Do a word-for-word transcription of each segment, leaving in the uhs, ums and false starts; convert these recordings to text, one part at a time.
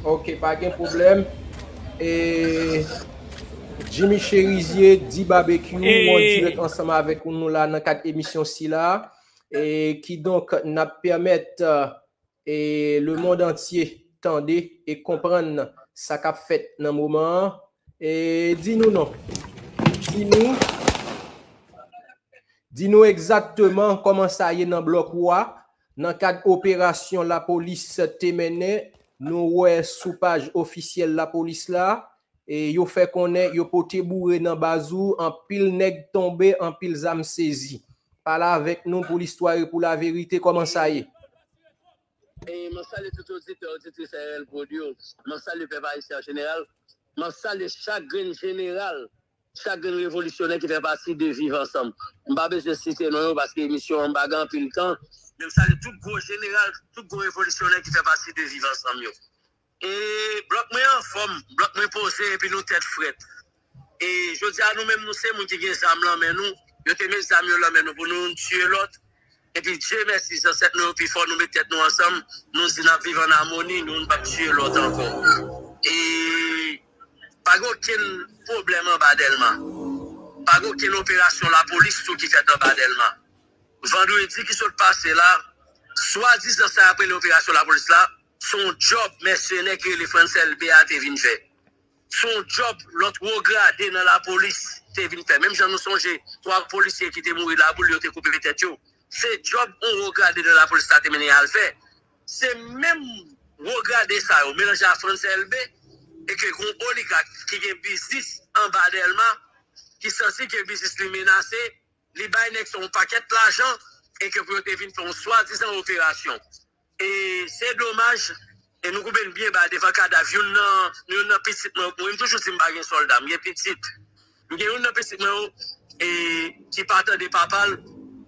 Ok, pa gen pwoblèm. E Jimmy Cherizier, D Barbecue, ou an dirèk ansanm avèk nou la nan kad emisyon sila. E kidonk, n ap pèmèt e lemonn antye tande e konprann sa k ap fèt nan moman an. E di nou non. Di nou, di nou egzakteman kòman sa ye nan blòk ou a, nan kad operasyon lapolis te mennen, nou wè sou paj ofisyèl lapolis la, e yo fè konnen yo pote boure nan baz ou, anpil nèg tonbe, anpil zam sezi. Pale avèk nou pou listwa e pou laverite, kòman sa ye? E mwen salye tout oditè, oditris R L Prod yo. Mwen salye pèp ayisyen an jeneral. Mwen salye chak grenn jeneral, chak grenn revolisyonè ki fè pati de Viv Ansanm. M pa bezwen site non yo paske emisyon an m pa gen anpil tan. Men m salye tout gwo jeneral, tout gwo revolisyonè ki fè pati de Viv Ansanm yo. E blòk mwen anfòm, blòk mwen poze epi nou tèt frèt. E jodi a nou menm nou se moun ki gen zam lan men nou. Yo te met zam yo lan men nou pou nou youn tiye lòt. Epi Dye mèsi, zansèt nou yo pi fò, nou met tèt nou ansanm, nou di n ap viv ann amoni, nou youn p ap tiye lòt ankò. E pa gen okenn pwoblèm anba Dèlma. Pa gen okenn operasyon lapolis tou ki fèt anba Dèlma. Vandredi ki sot pase la, swadizan sa y ap rele operasyon lapolis la, se yon djòb mèsenè ki rele Frantz Elbé a te vin fè. Se yon djòb lòt wo grade nan lapolis te vin fè. Menm jan nou sonje twa polisye ki te mouri Laboul, yo te koupe tèt yo. Se djòb yon wo grade nan lapolis la te mennen y al fè. Se menm wo grade sa yo melanje a Frantz Elbé e ke gen yon oligak ki gen biznis anba Dèlma, ki santi ke biznis li menase, li bay nèg sa yon pakèt lajan e ke pou yo te vin fè yon swadizan operasyon. E se domaj, e nou koupe n byen ba devan kadav youn nan, youn nan pitit mwen yo k mouri. M toujou di m pa gen sòlda, m gen pitit. M gen youn nan pitit mwen yo e, ki pa tande papa l,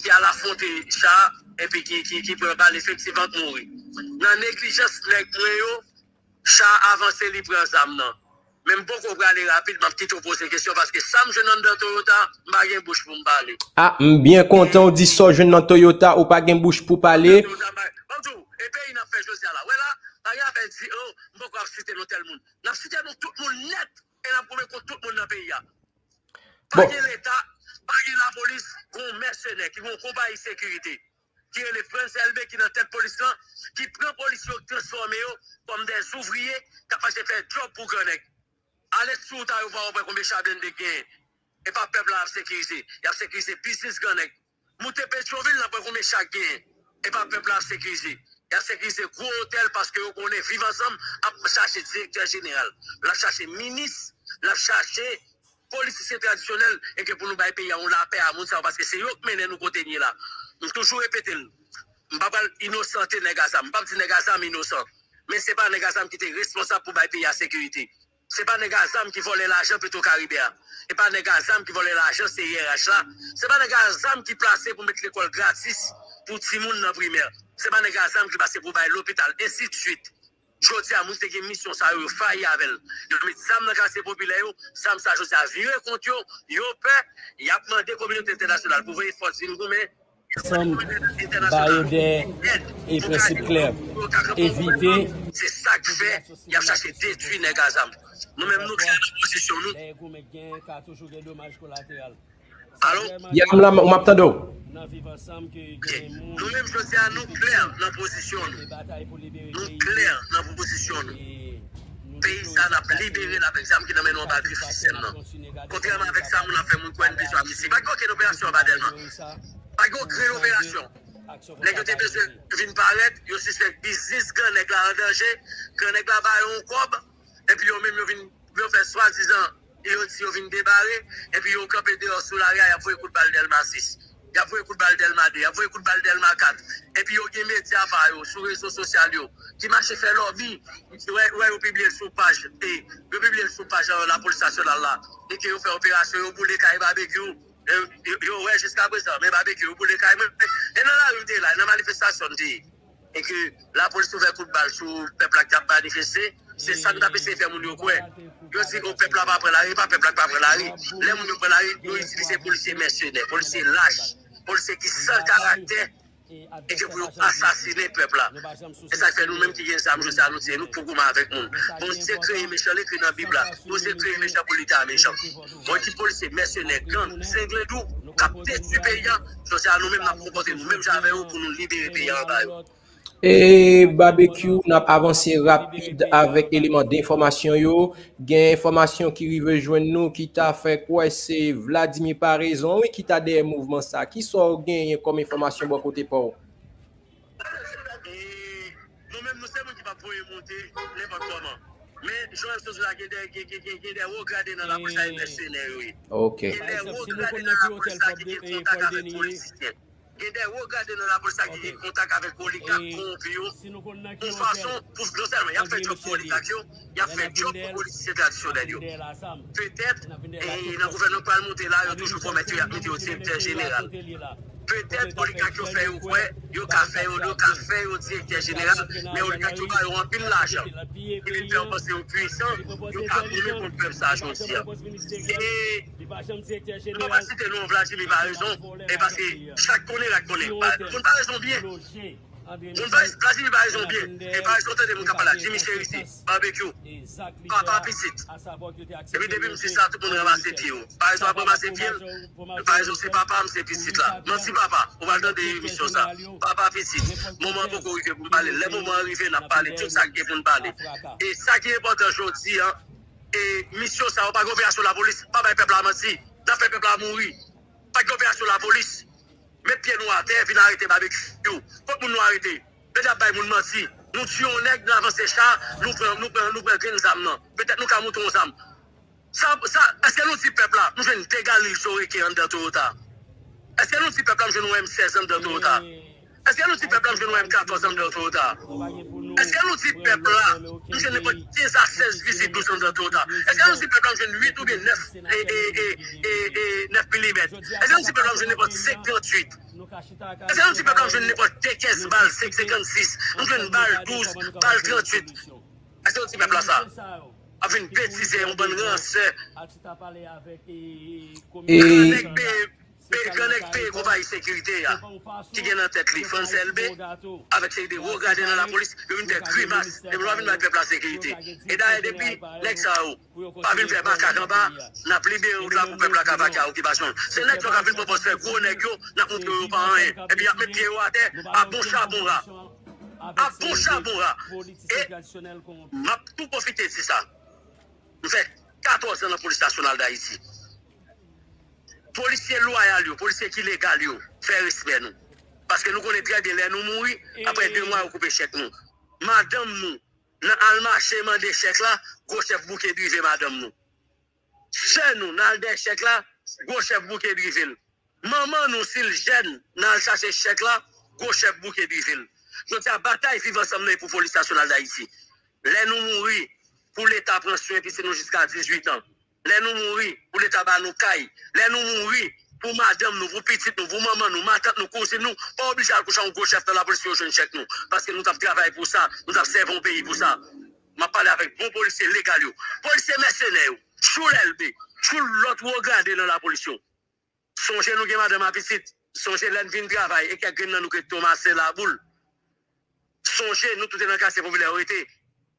ki al afwonte cha, epi ki, ki, ki pran bal efektivman k mouri. Nan neglijans nèg mwen yo, cha a avanse, li pran zam nan. Men m poko prale rapid, m ap kite w poze kesyon, paske sa m jwenn anndan Toyota, m pa gen bouch pou m pale. A, m byen kontan w di sa w jwenn nan Toyota, ou pa gen bouch pou pale. Toyota, m pa, ban m di w, e peyi n ap fè jodi a la. Wè la, pa gen afè di, o, m poko ap site non tèl moun. N ap site non tout moun nèt, e n ap goumen kont tout moun nan peyi a. Pa gen Leta, pa gen lapolis, gen yon mèsenè ki gen yon konpayi sekirite ki rele Frantz Elbé ki nan tèt polis lan, ki pran polisye yo, ki transfòme yo kòm dè zouvriye k ap mache fè djòb pou grannèg. Ale sou wout Ayopò a, w ap wè konbyen cha blende k genyen. E pa pèp la y ap sekirize. Y ap sekirize biznis grannèg. Moute Petyonvil, n ap wè konbyen cha k genyen. E pa pèp la y ap sekirize. Y ap sekirize gwo otèl paske yo konnen Viv Ansanm ap chache direktè jeneral. L ap chache minis, l ap chache politisyen tradisyonèl e ke pou nou bay peyi a yon lapè a moun sa yo, paske se yo k mennen nou kote n ye la. M toujou repete l. M pa pral inosante nèg a zam. M p ap di nèg a zam inosan. Men se pa nèg a zam ki te responsab pou bay peyi a sekirite. Se pa nèg a zam ki vòlè lajan Petro Caribe a. Se pa nèg a zam ki vòlè lajan C I R H la. Se pa nèg a zam ki plase pou met lekòl gratis pou timoun nan primè. Se pa nèg a zam ki plase pou bay lopital, ensidswit. Jodi a, moun ki te gen misyon sa yo, yo fayi avè l. Yo met zam nan katye popilè yo, zam sa jodi a vire kont yo, yo pè, y ap mande kominote entènasyonal pou voye fòs vin goumen. Ansanm, ba yo de e prensip klè. Evite. Se sa k fè y ap chache detwi nèg a zam. Nou menm nou klè nan pozisyon nou. Alo? Ya, m la, m ap tande w. Ok. Nou menm jodi a, nou klè nan pozisyon nou. Nou klè nan pozisyon nou. Peyi sa n ap libere l avèk zam ki nan men nou anba grif sistèm nan. Kontrèman avèk sa, moun ap fè moun kwè n bezwen ap sisi. Pa gen okenn operasyon anba Dèlma. Pa gen okenn operasyon. Nèg yo te bezwen vin parèt, yo sispèk biznis grannèg la an danje, grannèg la ba yo yon kòb, epi yo menm yo vin, yo fè swadizan, yo di yo vin debare, epi yo kanpe deyò sou lari a, y ap voye kout bal Dèlma sis. Y ap voye kout bal Dèlma de, y ap voye kout bal Dèlma kat. Epi yo gen medya pa yo sou rezo sosyal yo ki mache fè lòbi. Wè, wè yo pibliye l sou paj, e, yo pibliye l sou paj, e, lapolis nasyonal la. E ke yo fè operasyon, yo boule kay Babekyou. E, yo, yo wè jiska prezan, men Babekyou, yo boule kay mwen. E nan lari m te ye la, e nan manifestasyon m te ye. E ke lapolis ouvè kout bal sou pèp la k t ap manifeste. Se sa n t ap eseye fè moun yo kwè. Yo di, o, pèp la pa pran lari, e pa pèp la k pa pran lari. Lè moun yo pran lari, yo itilize polisye mèsenè, polisye lach, polisye ki san karaktè, e ke pou yo asasinen pèp la. E sa k fè nou menm ki gen zam jodi a, nou di nou poko mal avèk moun. Bondye kreye mechan, l ekri nan Bib la. Bondye kreye mechan pou li ta mechan. Bon, ki polisye, mèsenè, gang, senglendou, k ap detwi peyi a, jodi a nou menm n ap konpòte nou menm jan avè yo pou nou libere peyi a anba yo. E Babekyou, n ap avanse rapid avèk eleman de enfòmasyon yo. Gen enfòmasyon ki rive jwenn nou ki ta fè kwè se Vladimir Paraison, wi, ki ta dèyè mouvman sa. Kisa w genyen kòm enfòmasyon bò kote pa w? Nou menm, nou se moun ki p ap voye monte nenpòt kòman. Men, Joel Sozula gen de, gen, gen, gen, gen de wo grade nan lapolis a, e mèsenè yo ye. Ok. Gen de wo grade nan lapolis la ki gen kontak avèk politisyen. Gen de wo grade nan lapolis la ki gen kontak avèk oligak kowonpi yo. Yon fason pou, non sèlman y ap fè djòb pou oligak yo, y ap fè djòb pou politisyen tradisyonèl yo. Petèt, e nan gouvènman k pral monte la, yo toujou pwomèt yo y ap mete yo direktè jeneral. Petèt oligak yo fè yo kwè yo ka fè yo, yo ka fè yo direktè jeneral, men oligak yo ba yo anpil lajan. Ki vin fè yo panse yo pwisan, yo ka goumen kont pèp sa jodi a. E nou pa site non Vladimir Paraison, e paske chak konnen rak konnen. Moun Paraison byen. Moun Vladimir Paraison byen. E Paraison tande moun k ap pale a, Jimmy Chérité, Babekyou, papa pitit. Epi depi m di sa, tout moun ranmase pye yo. Paraison ap ranmase pye l. Paraison se papa m, se pitit la. Manti papa, ou pral tande emisyon sa. Papa pitit, moman an poko rive pou m pale. Lè moman an rive, n ap pale tout sa k gen pou n pale. E sa ki enpòtan jodi a, e misyon sa yo pa gen operasyon lapolis, pa bay pèp la manti. N ap fè pèp la mouri. Pa gen operasyon lapolis. Met pye nou atè, vin arete Babekyou. Kot moun nou arete? Yo t ap bay moun manti. Nou tiye yon nèg, nou avanse cha, nou pran, nou pran, nou pran grenn zam nan. Petèt nou ka moute yon zam. Sa, sa, èske nou di pèp la, m jwenn de galil Soreke anndan Toyota? Èske nou di pèp la, m jwenn yon M sèz anndan Toyota? Èske nou di pèp la, m jwenn yon M katòz anndan Toyota? Èske nou di pèp la, m jwenn nenpòt kenz a sèz Vizidouz anndan Toyota? Èske nou di pèp la, m jwenn uit oubyen nèf e, e, e, e, e, nèf milimèt? Èske nou di pèp la, m jwenn nenpòt senk tranntuit? Èske nou di pèp la, m jwenn nenpòt de kès bal senk senkannsis? M jwenn bal douz, bal tranntuit. Èske nou di pèp la sa? Ap vin betize yon bann ransè. E Gran nèg peye, pe, gran nèg peye konpayi sekirite a, ki gen nan tèt li Frantz Elbé, avèk seri de wo grade nan lapolis, yo vin fè grimas, epi yo pa vin bay pèp la sekirite. E dayè, depi nèg sa yo pa vin fè makak anba, n ap libere wout la pou pèp la ka vake a okipasyon l. Se nèg yo k ap vin pran pòz fè gwo nèg yo, n ap montre yo pa anyen. Epi y ap met pye yo atè, a bon chabon ra. A bon chabon ra. E m ap tou pwofite di sa. M fè katòz an nan Polis Nasyonal Dayiti. Polisye lwayal yo, polisye ki legal yo, fè respè nou. Paske nou konnen trè byen lè nou mouri, apre de mwa yo koupe chèk nou. Madanm nou, nan al mache mande chèk la, gwo chèf bouke drive madanm nou. Sè nou, nan al dèyè chèk la, gwo chèf bouke drive l. Manman nou, si l jèn, nan al chache chèk la, gwo chèf bouke drive l. Jodi a, batay Viv Ansanm nan e pou Polis Nasyonal Dayiti. Lè nou mouri, pou Leta pran swen pitit nou jiska dizuit an. Lè nou mouri, pou Leta ba nou kay. Lè nou mouri, pou madanm nou, pou pitit nou, pou manman nou, matant nou, kouzin nou, pa oblije al kouche a yon gwo chèf nan lapolis pou yo jwenn chèk nou. Paske nou t ap travay pou sa, nou t ap sèvi yon peyi pou sa. M ap pale avèk bon polisye legal yo. Polisye mèsenè yo, tchoul Elbé, tchoul lòt wo grade nan lapolis yo. Sonje nou gen madanm a pitit. Sonje lè n vin travay e kèk grenn nan nou k ret tonbe a se laboul. Sonje nou tou te nan katye popilè yo rete.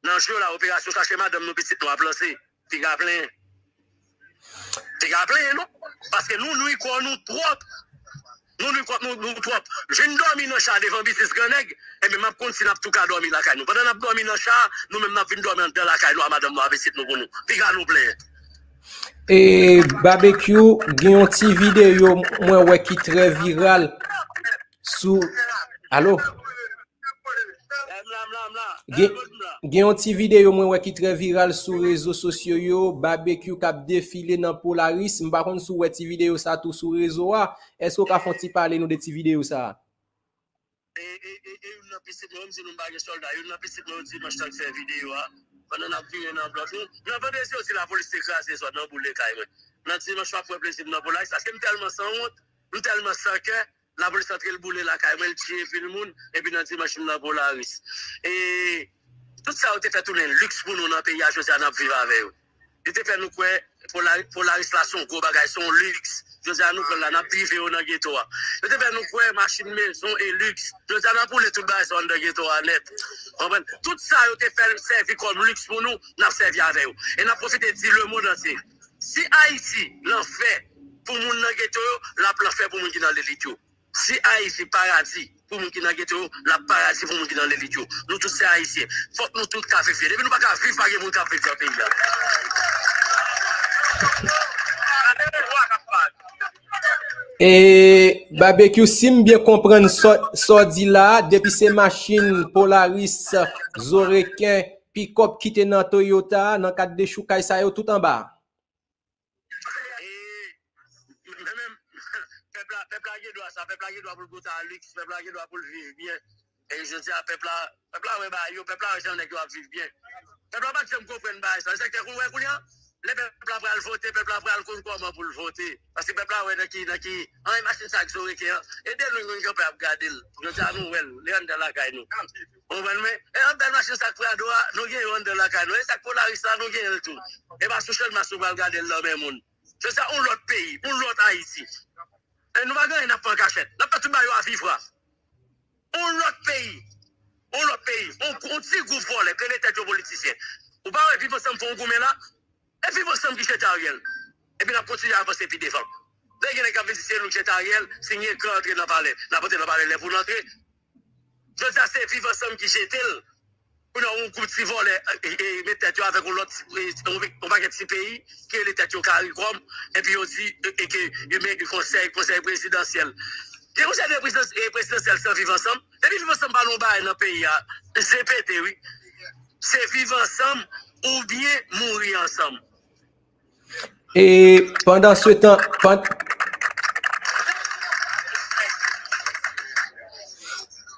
Nan jou la, operasyon chache madanm nou, pitit nou ap lanse. Piga plenyen. Piga plenyen non. Paske nou nwi kò nou twòp. Nou nwi kò nou, nou twòp. Vin dòmi nan cha devan biznis gran nèg, enben m ap konn si n ap tou ka dòmi lakay nou. Pandan n ap dòmi nan cha, nou menm n ap vin dòmi anndan lakay nou a madanm nou a pitit nou pou nou. Piga nou plenyen. E Babekyou, gen yon ti videyo mwen wè ki trè viral sou, alo? Gen, gen yon ti videyo mwen wè ki trè viral sou rezo sosyo yo, Babekyou k ap defile nan Polaris. M pa konn si w wè ti videyo sa tou sou rezo a. Èske w ka fè yon ti pale nou de ti videyo sa? E, e, e, e youn nan pitit mwen, m di nou m pa gen sòlda, youn nan pitit mwen yon dimanch t al fè videyo a, pandan n ap vire nan blòk nou. Nan vandredi yo di lapolis te kraze zòn nan, boule kay mwen. Nan dimanch w ap wè plezi m nan Polaris, paske m tèlman sanwont, m tèlman san kè, lapolis antre l boule lakay mwen, l tiye pil moun, epi nan dimanch m nan Polaris. E tout sa yo te fè tounen liks pou nou nan peyi a, jodi a n ap viv avè yo. Li te fè nou kwè Pola-, Polaris la se yon gwo bagay, se yon liks. Jodi a nou pran l la, n ap drive yo nan geto a. Yo te fè nou kwè machin, mezon e liks. Jodi a n ap woule tout bagay sa anndan geto a nèt. Konprann? Tout sa yo te fè sèvi kòm liks pou nou, n ap sèvi avè yo. E n ap pwofite di lemonn antye, si Ayiti lanfè pou moun nan geto yo, l ap lanfè pou moun ki nan lelit yo. Si Ayiti paradi pou moun ki nan geto yo, l ap paradi pou moun ki nan lelit yo. Nou tout se Ayisyen. Fòk nou tout ka viv byen. Depi nou pa ka viv, pa gen moun k ap viv nan peyi a. E Babekyou, si m byen konprann sa w di la, depi se machin Polaris, Zoreken, pikòp ki te nan Toyota, nan kad dechoukay sa yo, tout anba. E men menm, pèp la, pèp la gen dwa sa, pèp la gen dwa pou l goute a liks, pèp la gen dwa pou l viv byen. E jodi a, pèp la, pèp la wè bagay yo, pèp la wè jan nèg yo ap viv byen. Pèp la pa t janm konprann bagay sa. Se sa k fè kou wè kounye a, lè pèp la pral vote, pèp la pral konn kòman pou l vote. Paske pèp la wè nan ki, nan ki, an e machin sa ak Zoreken an. E de lwen nou kanpe ap gade l. Jodi a nou wè l, li anndan lakay nou. Ou konprann mwen? E yon bèl machin sa k Prado a, nou gen yo anndan lakay nou. E sa k Polaris la, nou gen l tou. E pa sou Channmas nou pral gade l nan men moun. Se sa, yon lòt peyi, yon lòt Ayiti. E nou pa gen anyen n ap fè an kachèt. N ap fè tout bagay yo avivwa. Yon lòt peyi, yon lòt peyi, yon, yon ti gwoup vòlè k rele tèt yo politisyen. Ou pa wè Viv Ansanm fè yon goumen la? E Viv Ansanm ki jete Ariel. Epi n ap kontinye avanse pi devan. Lè gen nèg k ap vin di se nou k jete Ariel, si n gen kran antre nan palè, n ap antre nan palè lè pou n antre. Jodi a se Viv Ansanm ki jete l. Kounye a yon gwoup ti vòlè e, e, met tèt yo avèk yon lòt, e, yon, yon pakèt ti peyi ki rele tèt yo CARICOM, epi yo di e, e ke yo met konsèy, konsèy prezidansyèl. Gen konsèy de prezidans- e, prezidansyèl san Viv Ansanm? Depi Viv Ansanm pa nan yon bagay nan peyi a, se pete wi. Se Viv Ansanm oubyen mouri ansanm. E pandan se tan, pan-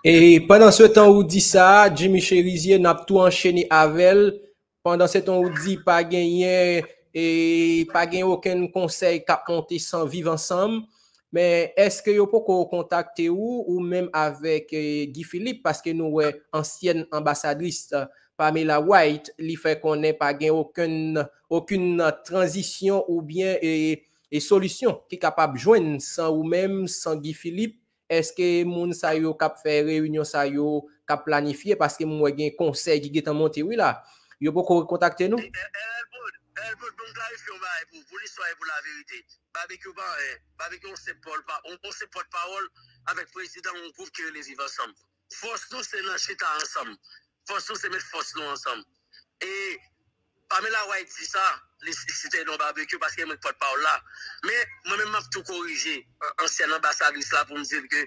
e pandan se tan ou di sa, Jimmy Cherizier, n ap tou anchene avè l. Pandan se tan ou di pa genyen, e pa gen okenn konsèy k ap monte san Viv Ansanm. Men èske yo poko kontakte ou, ou menm avèk e, Guy Philippe, paske nou wè ansyèn anbasadris Pamela White, li fè konnen pa gen okenn, okenn tranzisyon oubyen e, e solisyon ki kapab jwenn san ou menm, san Guy Philippe. Èske moun sa yo k ap fè reyinyon sa yo, k ap planifye, paske m wè gen konsèy ki gentan monte wi la, yo poko kontakte nou? Elwood, Elwood, pou m klarifye yon bagay pou, pou listwa e pou laverite. Babekyou pa anyen. Babekyou yon senp pòl pa, yon, yon senp pòtpawòl avèk prezidan yon gwoup ki rele Viv Ansanm. Fòs nou se nan chita ansanm. Fòs nou se met fòs nou ansanm. E Pamela White di sa, li site non Babekyou paske mwen k pòtpawòl la. Men mwen menm m ap tou korije an- ansyèn anbasadris la pou m di l ke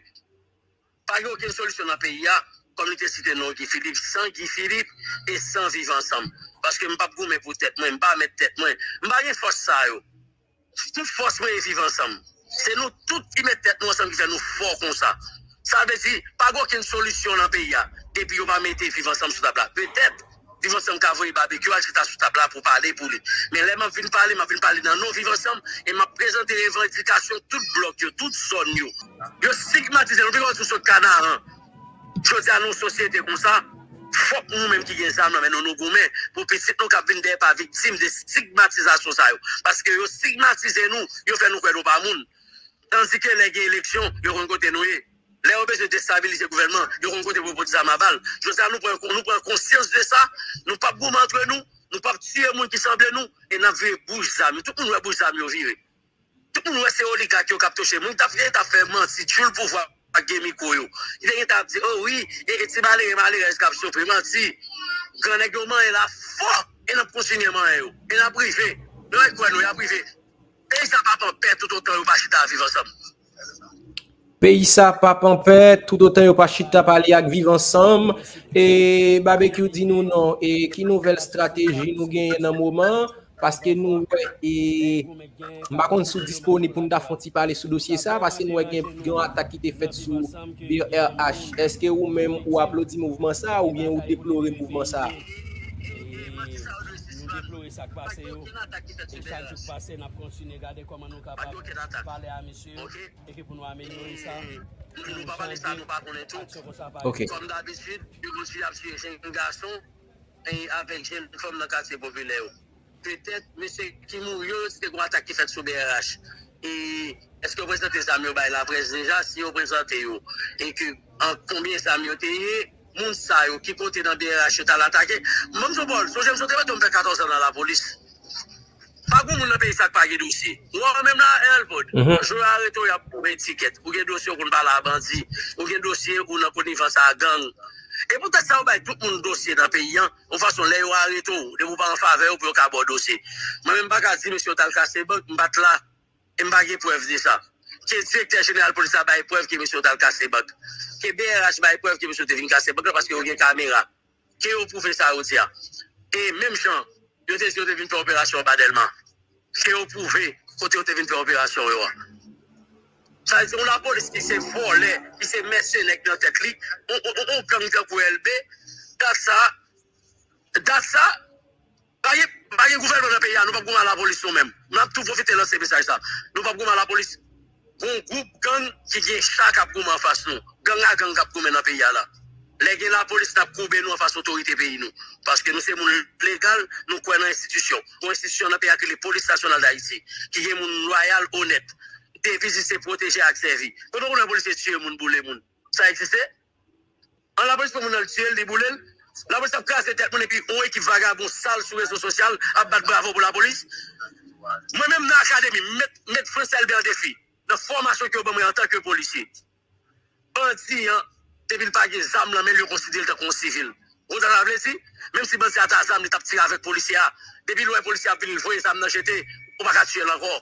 pa gen okenn solisyon nan peyi a, kòm li te site non Guy Philippe, san Guy Philippe e san Viv Ansanm. Paske m p ap goumen pou tèt mwen, m pa mèt tèt mwen, m pa gen fòs sa yo. Tout fòs mwen e Viv Ansanm. Se nou tout ki met tèt nou ansanm ki fè nou fò konsa. Sa vle di, pa gen okenn solisyon nan peyi a depi yo pa mete Viv Ansanm sou tab la. Petèt, Viv Ansanm ka voye Babekyou al chita sou tab la pou pale pou li. Men lè m ap vin pale, m ap vin pale nan non Viv Ansanm e m ap prezante revandikasyon tout blòk yo, tout zòn yo. Yo stigmatize nou, pi wè sou sot Kanaran. Jodi a nan yon sosyete konsa, fòk nou menm ki gen zam nan men nou, nou goumen pou pitit nou k ap vin dèyè pa viktim de stigmatizasyon sa yo. Paske yo stigmatize nou, yo fè nou kwè nou pa moun. Tandike lè gen eleksyon, yo konn kote nou ye. Lè yo bezwen destabilize gouvènman, yo konn kote pou yo pot zam a bal. Jodi a nou pran, nou pran konsyans de sa, nou p ap goumen antre nou, nou p ap tiye moun ki sanble nou, e n ap vire bouch zam yo. Tout moun wè bouch zam yo vire. Tout moun wè se oligak yo k ap touche moun. Yo t ap, yo t ap fè manti, tchoul pouvwa ak gen mikwo yo. Yo te gentan ap di, o wi, e, e ti malere, malerèz k ap soufri, manti. Grannèg yo manyen la fò, e n ap kontinye manyen yo. E n ap rive. Nou ret kwè nou, y ap rive. Peyi sa p ap anpè toutotan yo pa chita viv ansanm. Peyi sa p ap anpè toutotan yo pa chita pale ak viv ansanm. E Babekyou di nou non, e ki nouvèl estrateji nou genyen nan moman an? Paske nou wè, e, m pa konn si w disponib pou n ta fè yon ti pale sou dosye sa, paske nou wè gen, gen yon atak ki te fèt sou B R H. Èske ou menm ou aplodi mouvman sa oubyen ou deplore mouvman sa? Nou deplore sa k pase yo. E chak jou k pase, n ap kontinye gade kòman nou kapab pale a mesye yo. Epi pou nou amelyore sa, pou nou chanje aksyon konsa pa gen. Kòm dabitid, yo kontinye ap tiye jenn gason e avèk jenn fanm nan katye popilè yo. Petèt, mesye ki mouri yo, se te gon atak ki fèt sou B R H. E èske yo prezante zam yo bay laprès deja? Si yo prezante yo, e ke an konbyen zam yo te ye, moun sa yo ki pote nan B R H yo t al atake. Mwen, Jean Paul, sonje m sot reto m fè katòz an nan lapolis. Pa gen moun nan peyi sa k pa gen dosye. Ou wè menm la, Elpod, jou yo arete w, y ap pwouve etikèt. Ou gen dosye, ou konn pale a bandi. Ou gen dosye, ou nan konivans a gang. E poutèt sa, yo bay tout moun dosye nan peyi an. Yon fason, lè yo arete w, depi w pa an favè yo, pou yo ka ba w dosye. Mwen menm, m pa ka di mesye yo t al kase bank, m pa t la. E m pa gen prèv de sa. Ke direktè jeneral polis la bay prèv ke mesye yo t al kase bank. Ke B R H bay prèv ke mesye yo te vin kase bank la, paske yo gen kamera. Ke yo pwouve sa yo di a. E menm jan, yo te di yo te vin fè operasyon anba Dèlma. Ke yo pwouve kote yo te vin fè operasyon yo a. Sa vle di, yon lapolis ki se vòlè, ki se mèsenè k nan tèt li, yon, yon, yon, yon gang tankou L B, dat sa, dat sa, pa gen, pa gen gouvènman nan peyi a, nou p ap goumen a lapolis nou menm. M ap tou pwofite lanse mesaj sa. Nou p ap goumen a lapolis. Gon gwoup gang ki gen cha k ap goumen anfas nou. Gang a gang k ap goumen nan peyi a la. Lè gen lapolis, n ap koube nou anfas otorite peyi nou. Paske nou se moun legal, nou kwè nan enstitisyon. Gon enstitisyon nan peyi a ki rele Polis Nasyonal d Ayiti, ki gen moun lwayal, onèt. Deviz li se pwoteje ak sèvi. Kote w konnen polisye tiye moun, boule moun? Sa egziste? An lapolis pran moun nan, l tiye l, li boule l. Lapolis ap kraze tèt moun epi yon ekip vagabon sal sou rezo sosyal ap bat bravo pou lapolis. Mwen menm nan akademi, m met, met Frantz Elbè an defi nan fòmasyon ke yo ban mwen antanke polisye. Bandi an, depi l pa gen zam nan men l, yo konsidere l tankou yon sivil. Ou konn sa sa vle di? Menm si bandi a ta zam, li t ap tire avèk polisye a. Depi l wè polisye a ap vini, l voye zam nan jete, ou pa ka tiye l ankò.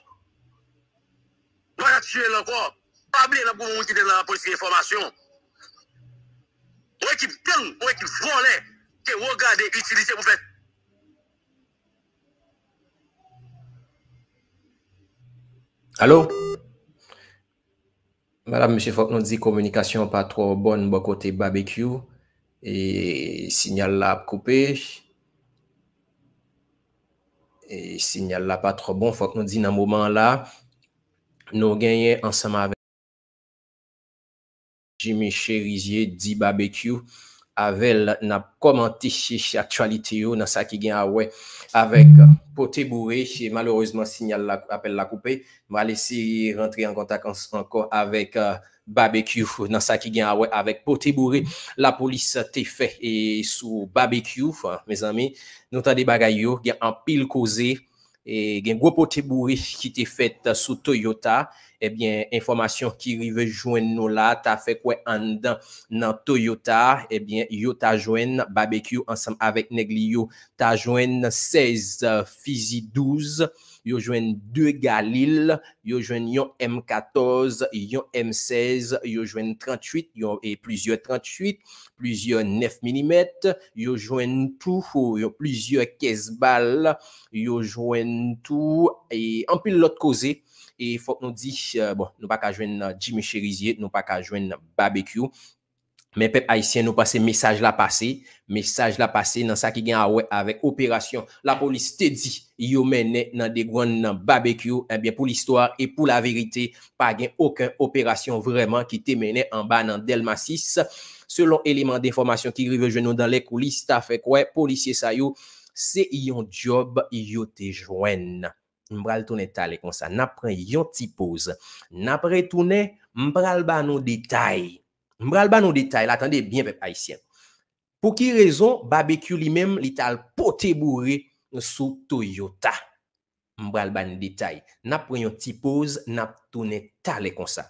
Ou pa ka tiye l ankò. Pa bliye, n ap goumen moun ki te nan lapolis ki gen fòmasyon. Yon ekip gang, yon ekip vòlè, ke wo gade itilize pou fè. Alo? Madam, mesye, fòk nou di kominikasyon pa twò bòn bò kote Babekyou. E sinyal la ap koupe. E sinyal la pa twò bon, fòk nou di nan moman la, nou genyen ansanm avèk Jimmy Cherizier, di Babekyou. Avè l, n ap kòmante aktyalite yo nan sa ki gen a wè avèk Pote Boure. Malerezman, sinyal la, apèl la koupe. M pral eseye rantre an kontak an-, ankò avèk, euh, Babekyou nan sa ki gen a wè avèk Pote Boure lapolis te fè e sou Babekyou, mezanmi, nou tande bagay yo, gen anpil koze, e gen gwo pote boure ki te fèt sou Toyota. Ebyen, enfòmasyon ki rive jwenn nou la ta fè kwè anndan nan Toyota, ebyen, yo ta jwenn Babekyou ansanm avèk nèg li yo, ta jwenn sèz fizi douz, yo jwenn de Galil, yo jwenn yon M katòz, yon M sèz, yo jwenn tranntuit, yon, e plizyè tranntuit, plizyè nèf milimèt, yo jwenn tou, yo, plizyè kès bal, yo jwenn tou, e anpil lòt koze. E fòk nou di, eh, bon, nou pa ka jwenn Jimmy Cherizier, nou pa ka jwenn Babekyou. Men pèp ayisyen, nou panse mesaj la pase, mesaj la pase nan sa ki gen a wè avèk operasyon lapolis te di yo mennen nan Degwann nan Babekyou. Ebyen, pou listwa e pou laverite, pa gen okenn operasyon vrèman ki te mennen anba nan Dèlma sis. Selon eleman denfòmasyon ki rive jwenn nou dans les coulisses, ta fè kwè polisye sa yo se yon djòb yo te jwenn. M pral tounen talè konsa. N ap pran yon ti poz. N ap retounen, m pral ba nou detay. M pral ba nou detay la, tande byen, pèp ayisyen. Pou ki rezon Babekyou li menm, li t al pote boure sou Toyota? M pral ba n detay. N ap pran yon ti poz, n ap tounen talè konsa.